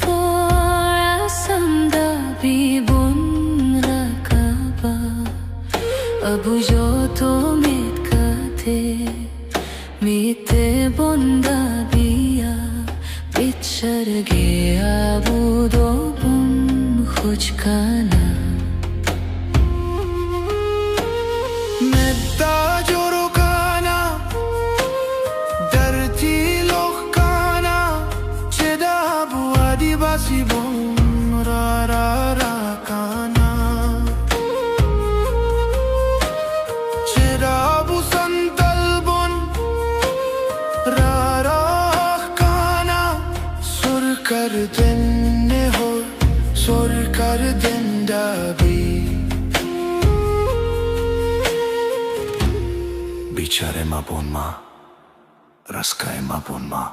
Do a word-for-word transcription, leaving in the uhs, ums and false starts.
For Assam ᱫᱟᱹᱵᱤ ᱵᱚᱱ ᱨᱟᱠᱟᱵᱟ, ᱟᱵᱚ ᱡᱚᱛᱚ ᱢᱤᱫ ᱠᱟᱛᱮ᱾ ᱢᱤᱫ ᱛᱮᱵᱚᱱ ᱫᱟᱹᱵᱤᱭᱟ, ᱵᱤᱪᱟᱹᱨ ᱜᱮ ᱟᱵᱚ ᱫᱚᱵᱚᱱ ᱠᱷᱚᱡᱽ ᱠᱟᱱᱟ᱾ ᱢᱮᱫ ᱫᱟᱜ ᱡᱚᱨᱚᱜ ᱠᱟᱱᱟ, ᱫᱷᱟᱹᱨᱛᱤ ᱞᱚᱦᱚᱫ ᱠᱟᱱᱟ, ᱪᱮᱫᱟᱜ ᱟᱵᱚ ᱟᱹᱫᱤᱵᱟᱹᱥᱤ ᱵᱚᱱ ᱨᱟᱨᱟᱜ ᱠᱟᱱᱟ? ᱪᱮᱫᱟᱜ ᱟᱵᱚ ᱥᱟᱱᱛᱟᱞ ᱵᱚᱱ ᱨᱟᱨᱟᱜ ᱠᱟᱱᱟ? ᱥᱚᱨᱠᱟᱨ ᱴᱷᱮᱱ ᱱᱮᱦᱚᱨ, ᱥᱚᱨᱠᱟᱨ ᱴᱷᱮᱱ ᱫᱟᱹᱵᱤ᱾ ᱵᱤᱪᱟᱹᱨ ᱮᱢᱟ ᱵᱚᱱ ᱢᱟ, ᱨᱟᱹᱥᱠᱟᱹ ᱮᱢᱟ ᱵᱚᱱ ᱢᱟ᱾